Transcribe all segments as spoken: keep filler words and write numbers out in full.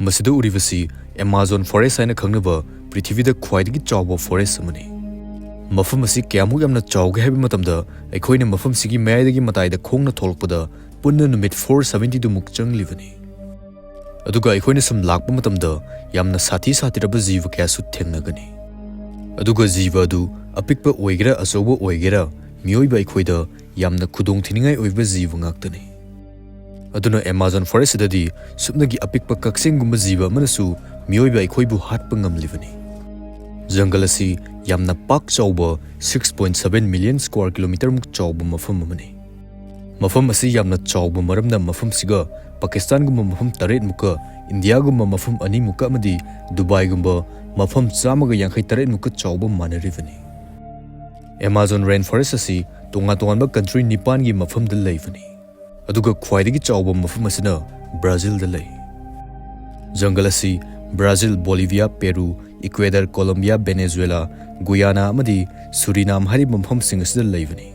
ꯃꯁꯤꯗ ꯎꯔꯤꯕꯁꯤ Amazon forest ꯍꯥꯏꯅ ꯈꯪꯅꯕ ꯄ꯭ꯔꯤꯊꯤꯕꯤꯗ ꯈ꯭ꯋꯥꯏꯗꯒꯤ ꯆꯥꯎꯕ ꯐꯣꯔꯦꯁ ꯑꯃꯅꯤ꯫ ꯃꯐꯝ ꯑꯁꯤ ꯀꯌꯥꯃꯨꯛ ꯌꯥꯝꯅ ꯆꯥꯎꯒꯦ ꯍꯥꯏꯕ ꯃꯇꯝꯗ, ꯑꯩꯈꯣꯏꯅ ꯃꯐꯝꯁꯤꯒꯤ ꯃꯌꯥꯏꯗꯒꯤ ꯃꯇꯥꯏꯗ ꯈꯣꯡꯅ ꯊꯣꯛꯂꯛꯄꯗ ꯄꯨꯟꯅ ꯅꯨꯃꯤꯠ ꯐꯣꯔ ꯁꯕꯦꯟꯇꯤꯗꯨꯃꯨꯛ ꯆꯪꯂꯤꯕꯅꯤ꯫ ꯑꯗꯨꯒ ꯑꯩꯈꯣꯏꯅ ꯁꯨꯝ ꯂꯥꯛꯄ ꯃꯇꯝꯗ ꯌꯥꯝꯅ ꯁꯥꯊꯤ ꯁꯥꯊꯤꯔꯕ ꯖꯤꯕ ꯀꯌꯥꯁꯨ ꯊꯦꯡꯅꯒꯅꯤ꯫ ꯑꯗꯨꯒ ꯖꯤꯕ ꯑꯗꯨ ꯑꯄꯤꯛꯄ ꯑꯣꯏꯒꯦꯔꯥ ꯑꯆꯧꯕ ꯑꯣꯏꯒꯦꯔꯥ, ꯃꯤꯑꯣꯏꯕ ꯑꯩꯈꯣꯏꯗ ꯌꯥꯝꯅ ꯈꯨꯗꯣꯡꯊꯤꯅꯤꯡꯉꯥꯏ ꯑꯣꯏꯕ ꯖꯤꯕ ꯉꯥꯛꯇꯅꯤ꯫ ꯑꯗꯨꯅ ꯑꯦꯃꯥꯖꯣꯟ ꯐꯣꯔꯦꯁ꯭ꯠ ꯑꯁꯤꯗꯗꯤ ꯁꯨꯞꯅꯒꯤ ꯑꯄꯤꯛꯄ ꯀꯛꯆꯦꯡꯒꯨꯝꯕ ꯖꯤꯕ ꯑꯃꯅꯁꯨ ꯃꯤꯑꯣꯏꯕ ꯑꯩꯈꯣꯏꯕꯨ ꯍꯥꯠꯄ ꯉꯝꯂꯤꯕꯅꯤ꯫ ꯖꯪꯒꯜ ꯑꯁꯤ ꯌꯥꯝꯅ ꯄꯥꯛ ꯆꯥꯎꯕ six point seven million square kilometre ꯃꯨꯛ ꯆꯥꯎꯕ ꯃꯐꯝ ꯑꯃꯅꯤ꯫ ꯃꯐꯝ ꯑꯁꯤ ꯌꯥꯝꯅ ꯆꯥꯎꯕ ꯃꯔꯝꯅ ꯃꯐꯝꯁꯤꯒ ꯄꯥꯀꯤꯁꯇꯥꯟꯒꯨꯝꯕ ꯃꯐꯝ ꯇꯔꯦꯠ ꯃꯨꯛꯀ, ꯏꯟꯗꯤꯌꯥꯒꯨꯝꯕ ꯃꯐꯝ ꯑꯅꯤ ꯃꯨꯛꯀ ꯑꯃꯗꯤ ꯗꯨꯕꯥꯏꯒꯨꯝꯕ ꯃꯐꯝ ꯆꯥꯝꯃꯒ ꯌꯥꯡꯈꯩ ꯇꯔꯦꯠ ꯃꯨꯛꯀ ꯆꯥꯎꯕ ꯃꯥꯟꯅꯔꯤꯕꯅꯤ꯫ ꯑꯦꯃꯥꯖꯣꯟ ꯔꯦꯟ ꯐꯣꯔꯦꯁ꯭ꯠ ꯑꯁꯤ ꯇꯣꯉꯥꯟ ꯇꯣꯉꯥꯟꯕ ꯀꯟꯇ꯭ꯔꯤ ꯅꯤꯄꯥꯟꯒꯤ ꯃꯐꯝꯗ ꯂꯩꯕꯅꯤ꯫ ꯑꯗꯨꯒ ꯈ꯭ꯋꯥꯏꯗꯒꯤ ꯆꯥꯎꯕ ꯃꯐꯝ ꯑꯁꯤꯅ ꯕ꯭ꯔꯥꯖꯤꯜꯗ ꯂꯩ꯫ ꯖꯪꯒꯜ ꯑꯁꯤ ꯕ꯭ꯔꯥꯖꯤꯜ, ꯕꯣꯂꯤꯚꯤꯌꯥ, ꯄꯦꯔꯨ, ꯏꯀ꯭ꯋꯦꯗꯔ, ꯀꯣꯂꯝꯕꯤꯌꯥ, ꯚꯦꯅꯦꯖꯨꯋꯦꯂꯥ, ꯒꯨꯌꯥꯅꯥ ꯑꯃꯗꯤ ꯁꯨꯔꯤꯅꯥꯝ ꯍꯥꯏꯔꯤꯕ ꯃꯐꯝꯁꯤꯡ ꯑꯁꯤꯗ ꯂꯩꯕꯅꯤ꯫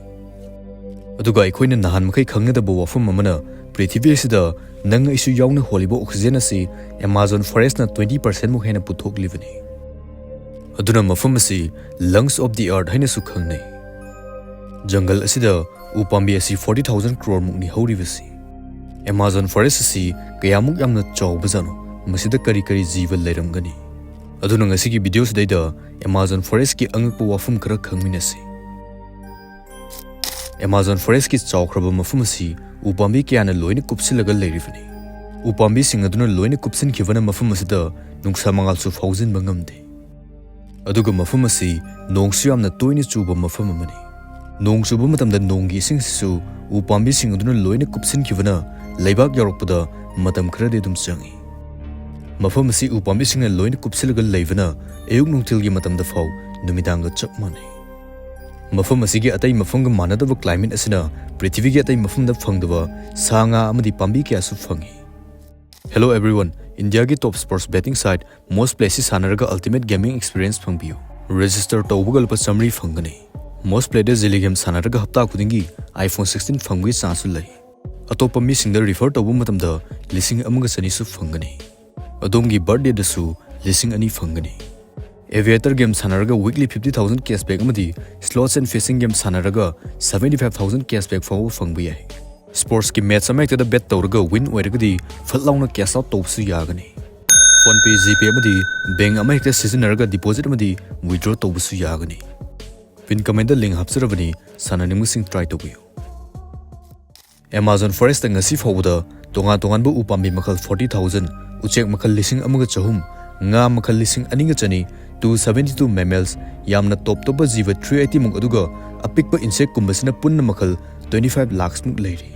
ꯑꯗꯨꯒ ꯑꯩꯈꯣꯏꯅ ꯅꯍꯥꯟ ꯃꯈꯩ ꯈꯪꯅꯗꯕ ꯋꯥꯐꯝ ꯑꯃꯅ, ꯄ꯭ꯔꯤꯊꯤꯕꯤ ꯑꯁꯤꯗ ꯅꯪ ꯑꯩꯁꯨ ꯌꯥꯎꯅ ꯍꯣꯜꯂꯤꯕ ꯑꯣꯛꯁꯤꯖꯦꯟ ꯑꯁꯤ ꯑꯦꯃꯥꯖꯣꯟ ꯐꯣꯔꯦꯁ꯭ꯠꯅ twenty percent ꯃꯨꯛ ꯍꯦꯟꯅ ꯄꯨꯊꯣꯛꯂꯤꯕꯅꯤ꯫ ꯑꯗꯨꯅ ꯃꯐꯝ ꯑꯁꯤ lungs of the earth ꯍꯥꯏꯅꯁꯨ ꯈꯪꯅꯩ꯫ ꯖꯪꯒꯜ ꯑꯁꯤꯗ ꯎ ꯄꯥꯝꯕꯤ ꯑꯁꯤ forty thousand crore ꯃꯨꯛꯅꯤ ꯍꯧꯔꯤꯕꯁꯤ꯫ ꯑꯦꯃꯥꯖꯣꯟ ꯐꯣꯔꯦꯁ꯭ꯠ ꯑꯁꯤ ꯀꯌꯥꯃꯨꯛ ꯌꯥꯝꯅ ꯆꯥꯎꯕꯖꯥꯠꯅꯣ? ꯃꯁꯤꯗ ꯀꯔꯤ ꯀꯔꯤ ꯖꯤꯕ ꯂꯩꯔꯝꯒꯅꯤ? ꯑꯗꯨꯅ ꯉꯁꯤꯒꯤ ꯚꯤꯗꯤꯑꯣ ꯁꯤꯗꯩꯗ ꯑꯦꯃꯥꯖꯣꯟ ꯐꯣꯔꯦꯁ꯭ꯠꯀꯤ ꯑꯉꯛꯄ ꯋꯥꯐꯝ ꯈꯔ ꯈꯪꯃꯤꯟꯅꯁꯤ꯫ ꯑꯦꯃꯥꯖꯣꯟ ꯐꯣꯔꯦꯁ꯭ꯠꯀꯤ ꯆꯥꯎꯈ꯭ꯔꯕ ꯃꯐꯝ ꯑꯁꯤ ꯎ ꯄꯥꯝꯕꯤ ꯀꯌꯥꯅ ꯂꯣꯏꯅ ꯀꯨꯞꯁꯤꯜꯂꯒ ꯂꯩꯔꯤꯕꯅꯤ꯫ ꯎ ꯄꯥꯝꯕꯤꯁꯤꯡ ꯑꯗꯨꯅ ꯂꯣꯏꯅ ꯀꯨꯞꯁꯤꯟꯈꯤꯕꯅ ꯃꯐꯝ ꯑꯁꯤꯗ ꯅꯨꯡꯁꯥ ꯃꯉꯥꯜꯁꯨ ꯐꯥꯎꯖꯤꯟꯕ ꯉꯝꯗꯦ꯫ ꯑꯗꯨꯒ ꯃꯐꯝ ꯑꯁꯤ ꯅꯣꯡꯁꯨ ꯌꯥꯝꯅ ꯇꯣꯏꯅ ꯆꯨꯕ ꯃꯐꯝ ꯑꯃꯅꯤ꯫ ꯅꯣꯡ ꯆꯨꯕ ꯃꯇꯝꯗ ꯅꯣꯡꯒꯤ ꯏꯁꯤꯡ ꯑꯁꯤꯁꯨ ꯎ ꯄꯥꯝꯕꯤꯁꯤꯡ ꯑꯗꯨꯅ ꯂꯣꯏꯅ ꯀꯨꯞꯁꯤꯟꯈꯤꯕꯅ ꯂꯩꯕꯥꯛ ꯌꯧꯔꯛꯄꯗ ꯃꯇꯝ ꯈꯔꯗꯤ ꯑꯗꯨꯝ ꯆꯪꯏ꯫ ꯃꯐꯝ ꯑꯁꯤ ꯎ ꯄꯥꯝꯕꯤꯁꯤꯡꯅ ꯂꯣꯏꯅ ꯀꯨꯞꯁꯤꯜꯂꯒ ꯂꯩꯕꯅ ꯑꯌꯨꯛ ꯅꯨꯡꯊꯤꯜꯒꯤ ꯃꯇꯝꯗ ꯐꯥꯎ ꯅꯨꯃꯤꯗꯥꯡꯒ ꯆꯞ ꯃꯥꯟꯅꯩ꯫ ꯃꯐꯝ ꯑꯁꯤꯒꯤ ꯑꯇꯩ ꯃꯐꯝꯒ ꯃꯥꯟꯅꯗꯕ climate ꯑꯁꯤꯅ ꯄ꯭ꯔꯤꯊꯤꯕꯤꯒꯤ ꯑꯇꯩ ꯃꯐꯝꯗ ꯐꯪꯗꯕ ꯁꯥ ꯉꯥ ꯑꯃꯗꯤ ꯄꯥꯝꯕꯤ ꯀꯌꯥꯁꯨ ꯐꯪꯏ꯫ Hello everyone, ꯏꯟꯗꯤꯌꯥꯒꯤ top sports betting site Moz Play ꯑꯁꯤ ꯁꯥꯟꯅꯔꯒ ultimate gaming experience ꯐꯪꯕꯤꯌꯨ꯫ Register ꯇꯧꯕꯒ ꯂꯨꯄꯥ ꯆꯥꯃꯔꯤ ꯐꯪꯒꯅꯤ꯫ Moz Play ꯗ ꯖꯤꯂꯤ ꯒꯦꯝ ꯁꯥꯟꯅꯔꯒ ꯍꯞꯇꯥ ꯈꯨꯗꯤꯡꯒꯤ iPhone sixteen ꯐꯪꯕꯒꯤ ꯆꯥꯟꯁꯁꯨ ꯂꯩ꯫ ꯑꯇꯣꯞꯄ ꯃꯤꯁꯤꯡꯗ refer ꯇꯧꯕ ꯃꯇꯝꯗ ꯂꯤꯁꯤꯡ ꯑꯃꯒ ꯆꯅꯤꯁꯨ ꯐꯪꯒꯅꯤ꯫ ꯑꯗꯣꯝꯒꯤ ꯕꯔꯊꯗꯦꯗꯁꯨ ꯂꯤꯁꯤꯡ ꯑꯅꯤ ꯐꯪꯒꯅꯤ꯫ Aviator game ꯁꯥꯟꯅꯔꯒ weekly fifty thousand cashback ꯑꯃꯗꯤ Slots and Fishing game ꯁꯥꯟꯅꯔꯒ seventy five thousand cashback ꯐꯥꯎꯕ ꯐꯪꯕ ꯌꯥꯏ꯫ Sportsꯀꯤ match ꯑꯃꯍꯦꯛꯇꯗ bet ꯇꯧꯔꯒ win ꯑꯣꯏꯔꯒꯗꯤ ꯐꯠ ꯂꯥꯎꯅ cash out ꯇꯧꯕꯁꯨ ꯌꯥꯒꯅꯤ꯫ PhonePe, GPay ꯑꯃꯗꯤ bank ꯑꯃꯍꯦꯛꯇ ꯁꯤꯖꯤꯟꯅꯔꯒ deposit ꯑꯃꯗꯤ withdraw ꯇꯧꯕꯁꯨ ꯌꯥꯒꯅꯤ꯫ Pin commentꯗ link ꯍꯥꯞꯆꯔꯕꯅꯤ, ꯁꯥꯟꯅꯅꯤꯡꯕꯁꯤꯡ try ꯇꯧꯕꯤꯌꯨ꯫ Amazon forestꯇ ꯉꯁꯤ ꯐꯥꯎꯕꯗ ꯇꯣꯉꯥꯟ ꯇꯣꯉꯥꯟꯕ ꯎꯄꯥꯝꯕꯤ ꯃꯈꯜ forty thousand, ꯎꯆꯦꯛ ꯃꯈꯜ ꯂꯤꯁꯤꯡ ꯑꯃꯒ ꯆꯍꯨꯝ, ꯉꯥ ꯃꯈꯜ ꯂꯤꯁꯤꯡ ꯑꯅꯤꯒ ꯆꯅꯤ, two seventy two mammals, ꯌꯥꯝꯅ top ꯇꯣꯞꯄ ꯖꯤꯕ three eighty ꯃꯨꯛ, ꯑꯗꯨꯒ ꯑꯄꯤꯛꯄ insect ꯀꯨꯝꯕꯁꯤꯅ ꯄꯨꯟꯅ ꯃꯈꯜ twenty five lakhs ꯃꯨꯛ ꯂꯩꯔꯤ꯫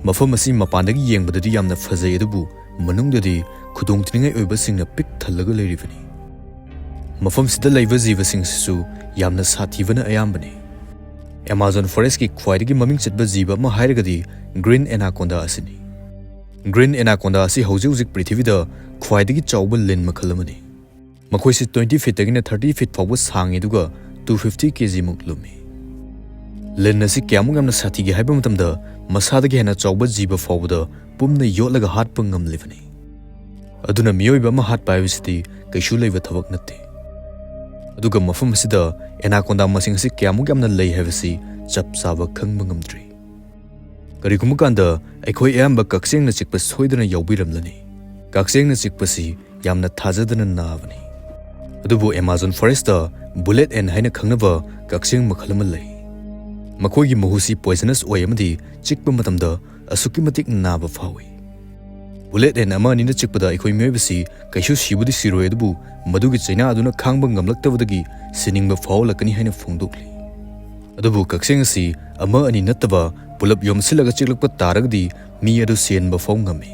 ꯃꯐꯝ ꯑꯁꯤ ꯃꯄꯥꯟꯗꯒꯤ ꯌꯦꯡꯕꯗꯗꯤ ꯌꯥꯝꯅ ꯐꯖꯩ, ꯑꯗꯨꯕꯨ ꯃꯅꯨꯡꯗꯗꯤ ꯈꯨꯗꯣꯡꯊꯤꯅꯤꯡꯉꯥꯏ ꯑꯣꯏꯕꯁꯤꯡꯅ ꯄꯤꯛ ꯊꯜꯂꯒ ꯂꯩꯔꯤꯕꯅꯤ꯫ ꯃꯐꯝꯁꯤꯗ ꯂꯩꯕ ꯖꯤꯕꯁꯤꯡꯁꯤꯁꯨ ꯌꯥꯝꯅ ꯁꯥꯊꯤꯕꯅ ꯑꯌꯥꯝꯕꯅꯤ꯫ Amazon forestꯀꯤ ꯈ꯭ꯋꯥꯏꯗꯒꯤ ꯃꯃꯤꯡ ꯆꯠꯄ ꯖꯤꯕ ꯑꯃ ꯍꯥꯏꯔꯒꯗꯤ green anaconda ꯑꯁꯤꯅꯤ꯫ Green anaconda ꯑꯁꯤ ꯍꯧꯖꯤꯛ ꯍꯧꯖꯤꯛ ꯄ꯭ꯔꯤꯊꯤꯕꯤꯗ ꯈ꯭ꯋꯥꯏꯗꯒꯤ ꯆꯥꯎꯕ ꯂꯤꯟ ꯃꯈꯜ ꯑꯃꯅꯤ꯫ ꯃꯈꯣꯏꯁꯤ twenty feetꯇꯒꯤꯅ thirty feet ꯐꯥꯎꯕ ꯁꯥꯡꯉꯤ, ꯑꯗꯨꯒ two fifty kg ꯃꯨꯛ ꯂꯨꯝꯃꯤ꯫ ꯂꯤꯟ ꯑꯁꯤ ꯀꯌꯥꯃꯨꯛ ꯌꯥꯝꯅ ꯁꯥꯊꯤꯒꯦ ꯍꯥꯏꯕ ꯃꯇꯝꯗ, ꯃꯁꯥꯗꯒꯤ ꯍꯦꯟꯅ ꯆꯥꯎꯕ ꯖꯤꯕ ꯐꯥꯎꯕꯗ ꯄꯨꯝꯅ ꯌꯣꯠꯂꯒ ꯍꯥꯠꯄ ꯉꯝꯂꯤꯕꯅꯤ꯫ ꯑꯗꯨꯅ ꯃꯤꯑꯣꯏꯕ ꯑꯃ ꯍꯥꯠꯄ ꯍꯥꯏꯕꯁꯤꯗꯤ ꯀꯩꯁꯨ ꯂꯩꯕ ꯊꯕꯛ ꯅꯠꯇꯦ꯫ ꯑꯗꯨꯒ ꯃꯐꯝ ꯑꯁꯤꯗ anaconda ꯃꯁꯤꯡ ꯑꯁꯤ ꯀꯌꯥꯃꯨꯛ ꯌꯥꯝꯅ ꯂꯩ ꯍꯥꯏꯕꯁꯤ ꯆꯞ ꯆꯥꯕ ꯈꯪꯕ ꯉꯝꯗ꯭ꯔꯤ꯫ ꯀꯔꯤꯒꯨꯝꯕ ꯀꯥꯟꯗ ꯑꯩꯈꯣꯏ ꯑꯌꯥꯝꯕ ꯀꯛꯆꯦꯡꯅ ꯆꯤꯛꯄ ꯁꯣꯏꯗꯅ ꯌꯥꯎꯕꯤꯔꯝꯂꯅꯤ꯫ ꯀꯛꯆꯦꯡꯅ ꯆꯤꯛꯄꯁꯤ ꯌꯥꯝꯅ ꯊꯥꯖꯗꯅ ꯅꯥꯕꯅꯤ꯫ ꯑꯗꯨꯕꯨ Amazon forestꯇ bullet ant ꯍꯥꯏꯅ ꯈꯪꯅꯕ ꯀꯛꯆꯦꯡ ꯃꯈꯜ ꯑꯃ ꯂꯩ꯫ ꯃꯈꯣꯏꯒꯤ ꯃꯍꯨꯁꯤ poisonous ꯑꯣꯏ ꯑꯃꯗꯤ ꯆꯤꯛꯄ ꯃꯇꯝꯗ ꯑꯁꯨꯛꯀꯤ ꯃꯇꯤꯛ ꯅꯥꯕ ꯐꯥꯎꯏ꯫ Bullet ant ꯑꯃ ꯑꯅꯤꯅ ꯆꯤꯛꯄꯗ ꯑꯩꯈꯣꯏ ꯃꯤꯑꯣꯏꯕꯁꯤ ꯀꯩꯁꯨ ꯁꯤꯕꯨꯗꯤ ꯁꯤꯔꯣꯏ, ꯑꯗꯨꯕꯨ ꯃꯗꯨꯒꯤ ꯆꯩꯅꯥ ꯑꯗꯨꯅ ꯈꯥꯡꯕ ꯉꯝꯂꯛꯇꯕꯗꯒꯤ ꯁꯤꯅꯤꯡꯕ ꯐꯥꯎꯍꯜꯂꯛꯀꯅꯤ ꯍꯥꯏꯅ ꯐꯣꯡꯗꯣꯛꯂꯤ꯫ ꯑꯗꯨꯕꯨ ꯀꯛꯆꯦꯡ ꯑꯁꯤ ꯑꯃ ꯑꯅꯤ ꯅꯠꯇꯕ ꯄꯨꯂꯞ ꯌꯣꯝꯁꯤꯜꯂꯒ ꯆꯤꯛꯂꯛꯄ ꯇꯥꯔꯒꯗꯤ ꯃꯤ ꯑꯗꯨ ꯁꯤꯍꯟꯕ ꯐꯥꯎ ꯉꯝꯃꯤ꯫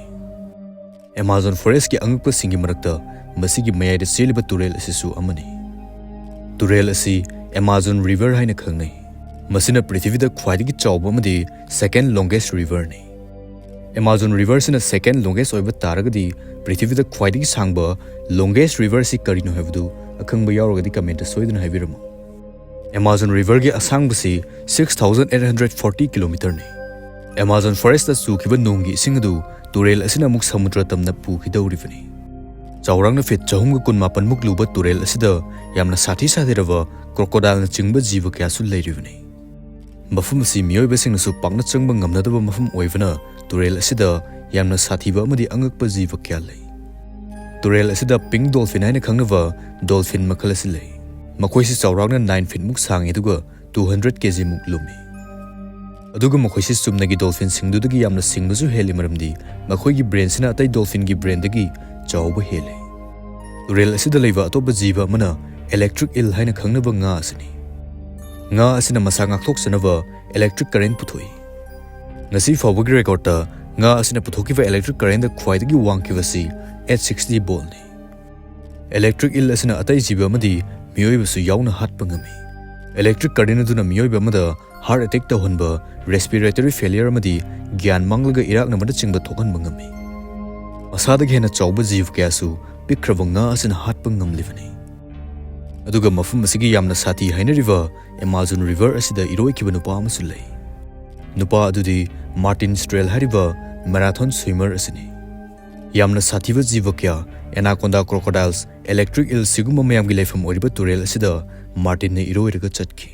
Amazon forestꯀꯤ ꯑꯉꯛꯄꯁꯤꯡꯒꯤ ꯃꯔꯛꯇ ꯃꯁꯤꯒꯤ ꯃꯌꯥꯏꯗ ꯆꯦꯜꯂꯤꯕ ꯇꯨꯔꯦꯜ ꯑꯁꯤꯁꯨ ꯑꯃꯅꯤ꯫ ꯇꯨꯔꯦꯜ ꯑꯁꯤ Amazon River ꯍꯥꯏꯅ ꯈꯪꯅꯩ꯫ ꯃꯁꯤꯅ ꯄ꯭ꯔꯤꯊꯤꯕꯤꯗ ꯈ꯭ꯋꯥꯏꯗꯒꯤ ꯆꯥꯎꯕ ꯑꯃꯗꯤ second longest riverꯅꯤ꯫ Amazon Riverꯁꯤꯅ second longest ꯑꯣꯏꯕ ꯇꯥꯔꯒꯗꯤ, ꯄ꯭ꯔꯤꯊꯤꯕꯤꯗ ꯈ꯭ꯋꯥꯏꯗꯒꯤ ꯁꯥꯡꯕ longest riverꯁꯤ ꯀꯔꯤꯅꯣ ꯍꯥꯏꯕꯗꯨ ꯑꯈꯪꯕ ꯌꯥꯎꯔꯒꯗꯤ commentꯇ ꯁꯣꯏꯗꯅ ꯍꯥꯏꯕꯤꯔꯝꯃꯨ꯫ Amazon Riverꯒꯤ ꯑꯁꯥꯡꯕꯁꯤ six thousand eight hundred forty kilometerꯅꯤ꯫ Amazon forestꯇ ꯆꯨꯈꯤꯕ ꯅꯣꯡꯒꯤ ꯏꯁꯤꯡ ꯑꯗꯨ ꯇꯨꯔꯦꯜ ꯑꯁꯤꯅ ꯑꯃꯨꯛ ꯁꯃꯨꯗ꯭ꯔ ꯇꯝꯅ ꯄꯨꯈꯤꯗꯧꯔꯤꯕꯅꯤ꯫ ꯆꯥꯎꯔꯥꯛꯅ ꯐꯤꯠ ꯆꯍꯨꯝꯒ ꯀꯨꯟ ꯃꯥꯄꯟꯃꯨꯛ ꯂꯨꯕ ꯇꯨꯔꯦꯜ ꯑꯁꯤꯗ ꯌꯥꯝꯅ ꯁꯥꯊꯤ ꯁꯥꯊꯤꯔꯕ crocodileꯅꯆꯤꯡꯕ ꯖꯤꯕ ꯀꯌꯥꯁꯨ ꯂꯩꯔꯤꯕꯅꯤ꯫ ꯃꯐꯝ ꯑꯁꯤ ꯃꯤꯑꯣꯏꯕꯁꯤꯡꯅꯁꯨ ꯄꯥꯛꯅ ꯆꯪꯕ ꯉꯝꯅꯗꯕ ꯃꯐꯝ ꯑꯣꯏꯕꯅ ꯇꯨꯔꯦꯜ ꯑꯁꯤꯗ ꯌꯥꯝꯅ ꯁꯥꯊꯤꯕ ꯑꯃꯗꯤ ꯑꯉꯛꯄ ꯖꯤꯕ ꯀꯌꯥ ꯂꯩ꯫ ꯇꯨꯔꯦꯜ ꯑꯁꯤꯗ pink dolphin ꯍꯥꯏꯅ ꯈꯪꯅꯕ dolphin ꯃꯈꯜ ꯑꯁꯤ ꯂꯩ꯫ ꯃꯈꯣꯏꯁꯤ ꯆꯥꯎꯔꯥꯛꯅ nine feetꯃꯨꯛ ꯁꯥꯡꯉꯤ, ꯑꯗꯨꯒ two hundred kgꯃꯨꯛ ꯂꯨꯝꯃꯤ꯫ ꯑꯗꯨꯒ ꯃꯈꯣꯏꯁꯤ ꯆꯨꯝꯅꯒꯤ dolphinꯁꯤꯡꯗꯨꯗꯒꯤ ꯌꯥꯝꯅ ꯁꯤꯡꯕꯁꯨ ꯍꯦꯜꯂꯤ, ꯃꯔꯝꯗꯤ ꯃꯈꯣꯏꯒꯤ brainꯁꯤꯅ ꯑꯇꯩ dolphinꯒꯤ brainꯗꯒꯤ ꯆꯥꯎꯕ ꯍꯦꯜꯂꯤ꯫ ꯇꯨꯔꯦꯜ ꯑꯁꯤꯗ ꯂꯩꯕ ꯑꯇꯣꯞꯄ ꯖꯤꯕ ꯑꯃꯅ electric eel ꯍꯥꯏꯅ ꯈꯪꯅꯕ ꯉꯥ ꯑꯁꯤꯅꯤ꯫ ꯉꯥ ꯑꯁꯤꯅ ꯃꯁꯥ ꯉꯥꯛꯊꯣꯛꯆꯅꯕ electric current ꯄꯨꯊꯣꯛꯏ꯫ ꯉꯁꯤ ꯐꯥꯎꯕꯒꯤ recordꯇ ꯉꯥ ꯑꯁꯤꯅ ꯄꯨꯊꯣꯛꯈꯤꯕ electric currentꯗ ꯈ꯭ꯋꯥꯏꯗꯒꯤ ꯋꯥꯡꯈꯤꯕꯁꯤ eight sixty voltꯅꯤ꯫ Electric eel ꯑꯁꯤꯅ ꯑꯇꯩ ꯖꯤꯕ ꯑꯃꯗꯤ ꯃꯤꯑꯣꯏꯕꯁꯨ ꯌꯥꯎꯅ ꯍꯥꯠꯄ ꯉꯝꯃꯤ꯫ Electric current ꯑꯗꯨꯅ ꯃꯤꯑꯣꯏꯕ ꯑꯃꯗ heart attack ꯇꯧꯍꯟꯕ, respiratory failure ꯑꯃꯗꯤ ꯒ꯭ꯌꯥꯟ ꯃꯥꯡꯂꯒ ꯏꯔꯥꯛꯅꯕꯅꯆꯤꯡꯕ ꯊꯣꯛꯍꯟꯕ ꯉꯝꯃꯤ꯫ ꯃꯁꯥꯗꯒꯤ ꯍꯦꯟꯅ ꯆꯥꯎꯕ ꯖꯤꯕ ꯀꯌꯥꯁꯨ ꯄꯤꯛꯈ꯭ꯔꯕ ꯉꯥ ꯑꯁꯤꯅ ꯍꯥꯠꯄ ꯉꯝꯂꯤꯕꯅꯤ꯫ ꯑꯗꯨꯒ ꯃꯐꯝ ꯑꯁꯤꯒꯤ ꯌꯥꯝꯅ ꯁꯥꯊꯤ ꯍꯥꯏꯅꯔꯤꯕ Amazon River ꯑꯁꯤꯗ ꯏꯔꯣꯏꯈꯤꯕ ꯅꯨꯄꯥ ꯑꯃꯁꯨ ꯂꯩ꯫ ꯅꯨꯄꯥ ꯑꯗꯨꯗꯤ Martin Strel ꯍꯥꯏꯔꯤꯕ marathon swimmer ꯑꯁꯤꯅꯤ꯫ ꯌꯥꯝꯅ ꯁꯥꯊꯤꯕ ꯖꯤꯕ ꯀꯌꯥ, anaconda, crocodiles, electric eel ꯁꯤꯒꯨꯝꯕ ꯃꯌꯥꯝꯒꯤ ꯂꯩꯐꯝ ꯑꯣꯏꯔꯤꯕ ꯇꯨꯔꯦꯜ ꯑꯁꯤꯗ Martinꯅ ꯏꯔꯣꯏꯔꯒ ꯆꯠꯈꯤ꯫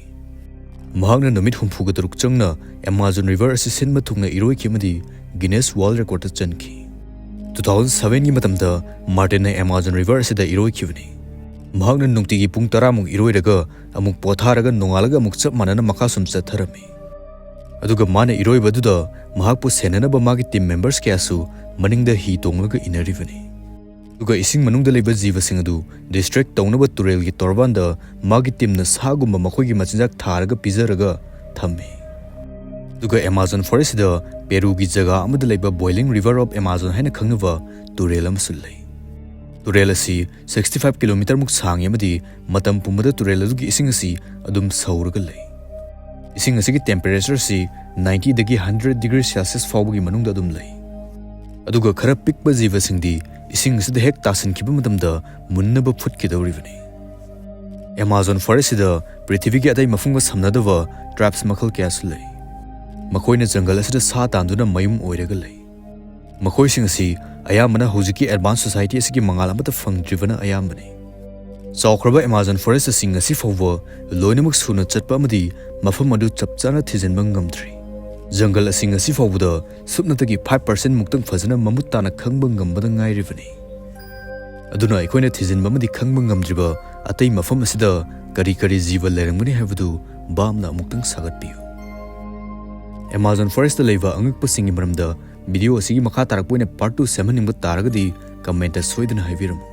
ꯃꯍꯥꯛꯅ ꯅꯨꯃꯤꯠ ꯍꯨꯝꯐꯨꯒ ꯇꯔꯨꯛ ꯆꯪꯅ Amazon River ꯑꯁꯤ ꯁꯤꯟꯕ ꯊꯨꯡꯅ ꯏꯔꯣꯏꯈꯤ ꯑꯃꯗꯤ Guinness World Recordꯇ ꯆꯟꯈꯤ꯫ Two thousand sevenꯒꯤ ꯃꯇꯝꯗ Martinꯅ Amazon River ꯑꯁꯤꯗ ꯏꯔꯣꯏꯈꯤꯕꯅꯤ꯫ ꯃꯍꯥꯛꯅ ꯅꯨꯡꯇꯤꯒꯤ ꯄꯨꯡ ꯇꯔꯥꯃꯨꯛ ꯏꯔꯣꯏꯔꯒ ꯑꯃꯨꯛ ꯄꯣꯊꯥꯔꯒ ꯅꯣꯡꯉꯥꯜꯂꯒ ꯑꯃꯨꯛ ꯆꯞ ꯃꯥꯟꯅꯅ ꯃꯈꯥ ꯁꯨꯝ ꯆꯠꯊꯔꯝꯃꯤ꯫ ꯑꯗꯨꯒ ꯃꯥꯅ ꯏꯔꯣꯏꯕꯗꯨꯗ ꯃꯍꯥꯛꯄꯨ ꯁꯦꯟꯅꯅꯕ ꯃꯥꯒꯤ team members ꯀꯌꯥꯁꯨ ꯃꯅꯤꯡꯗ ꯍꯤ ꯇꯣꯡꯂꯒ ꯏꯟꯅꯔꯤꯕꯅꯤ꯫ ꯑꯗꯨꯒ ꯏꯁꯤꯡ ꯃꯅꯨꯡꯗ ꯂꯩꯕ ꯖꯤꯕꯁꯤꯡ ꯑꯗꯨ distract ꯇꯧꯅꯕ ꯇꯨꯔꯦꯜꯒꯤ ꯇꯣꯔꯕꯥꯟꯗ ꯃꯥꯒꯤ teamꯅ ꯁꯥꯒꯨꯝꯕ ꯃꯈꯣꯏꯒꯤ ꯃꯆꯤꯟꯖꯥꯛ ꯊꯥꯔꯒ ꯄꯤꯖꯔꯒ ꯊꯝꯃꯤ꯫ ꯑꯗꯨꯒ Amazon forestꯁꯤꯗ Peruꯒꯤ ꯖꯒꯥ ꯑꯃꯗ ꯂꯩꯕ Boiling River of Amazon ꯍꯥꯏꯅ ꯈꯪꯅꯕ ꯇꯨꯔꯦꯜ ꯑꯃꯁꯨ ꯂꯩ꯫ ꯇꯨꯔꯦꯜ ꯑꯁꯤ sixty five kilometerꯃꯨꯛ ꯁꯥꯡꯉꯤ ꯑꯃꯗꯤ ꯃꯇꯝ ꯄꯨꯝꯕꯗ ꯇꯨꯔꯦꯜ ꯑꯗꯨꯒꯤ ꯏꯁꯤꯡ ꯑꯁꯤ ꯑꯗꯨꯝ ꯁꯧꯔꯒ ꯂꯩ꯫ ꯏꯁꯤꯡ ꯑꯁꯤꯒꯤ temperatureꯁꯤ ninety ꯗꯒꯤ hundred degree Celsius ꯐꯥꯎꯕꯒꯤ ꯃꯅꯨꯡꯗ ꯑꯗꯨꯝ ꯂꯩ꯫ ꯑꯗꯨꯒ ꯈꯔ ꯄꯤꯛꯄ ꯖꯤꯕꯁꯤꯡꯗꯤ ꯏꯁꯤꯡ ꯑꯁꯤꯗ ꯍꯦꯛ ꯇꯥꯁꯤꯟꯈꯤꯕ ꯃꯇꯝꯗ ꯃꯨꯟꯅꯕ ꯐꯨꯠꯀꯗꯧꯔꯤꯕꯅꯤ꯫ Amazon forestꯁꯤꯗ ꯄ꯭ꯔꯤꯊꯤꯕꯤꯒꯤ ꯑꯇꯩ ꯃꯐꯝꯒ ꯁꯝꯅꯗꯕ tribes ꯃꯈꯜ ꯀꯌꯥꯁꯨ ꯂꯩ꯫ ꯃꯈꯣꯏꯅ ꯖꯪꯒꯜ ꯑꯁꯤꯗ ꯁꯥ ꯇꯥꯟꯗꯨꯅ ꯃꯌꯨꯝ ꯑꯣꯏꯔꯒ ꯂꯩ꯫ ꯃꯈꯣꯏꯁꯤꯡ ꯑꯁꯤ ꯑꯌꯥꯝꯕꯅ ꯍꯧꯖꯤꯛꯀꯤ advanced society ꯑꯁꯤꯒꯤ ꯃꯉꯥꯜ ꯑꯃꯠꯇ ꯐꯪꯗ꯭ꯔꯤꯕꯅ ꯑꯌꯥꯝꯕꯅꯤ꯫ ꯆꯥꯎꯈ꯭ꯔꯕ Amazon forest ꯁꯤꯡ ꯉꯁꯤ ꯐꯥꯎꯕ ꯂꯣꯏꯅꯃꯛ ꯁꯨꯅ ꯆꯠꯄ ꯑꯃꯗꯤ ꯃꯐꯝ ꯑꯗꯨ ꯆꯞ ꯆꯥꯅ ꯊꯤꯖꯤꯟꯕ ꯉꯝꯗ꯭ꯔꯤ꯫ ꯖꯪꯒꯜ ꯑꯁꯤ ꯉꯁꯤ ꯐꯥꯎꯕꯗ ꯁꯨꯞꯅꯇꯒꯤ five percent ꯃꯨꯛꯇꯪ ꯐꯖꯅ ꯃꯃꯨꯠ ꯇꯥꯅ ꯈꯪꯕ ꯉꯝꯕꯗ ꯉꯥꯏꯔꯤꯕꯅꯤ꯫ ꯑꯗꯨꯅ ꯑꯩꯈꯣꯏꯅ ꯊꯤꯖꯤꯟꯕ ꯑꯃꯗꯤ ꯈꯪꯕ ꯉꯝꯗ꯭ꯔꯤꯕ ꯑꯇꯩ ꯃꯐꯝ ꯑꯁꯤꯗ ꯀꯔꯤ ꯀꯔꯤ ꯖꯤꯕ ꯂꯩꯔꯝꯒꯅꯤ ꯍꯥꯏꯕꯗꯨ ꯕꯥꯝꯅ ꯑꯃꯨꯛꯇꯪ ꯁꯥꯒꯠꯄꯤꯌꯨ꯫ Amazon forest ꯇ ꯂꯩꯕ ꯑꯉꯛꯄꯁꯤꯡꯒꯤ ꯃꯔꯝꯗ video ꯑꯁꯤꯒꯤ ꯃꯈꯥ ꯇꯥꯔꯛꯄ ꯑꯣꯏꯅ part two ꯁꯦꯝꯍꯟꯅꯤꯡꯕ ꯇꯥꯔꯒꯗꯤ comment ꯇ ꯁꯣꯏꯗꯅ ꯍꯥꯏꯕꯤꯔꯝꯃꯨ꯫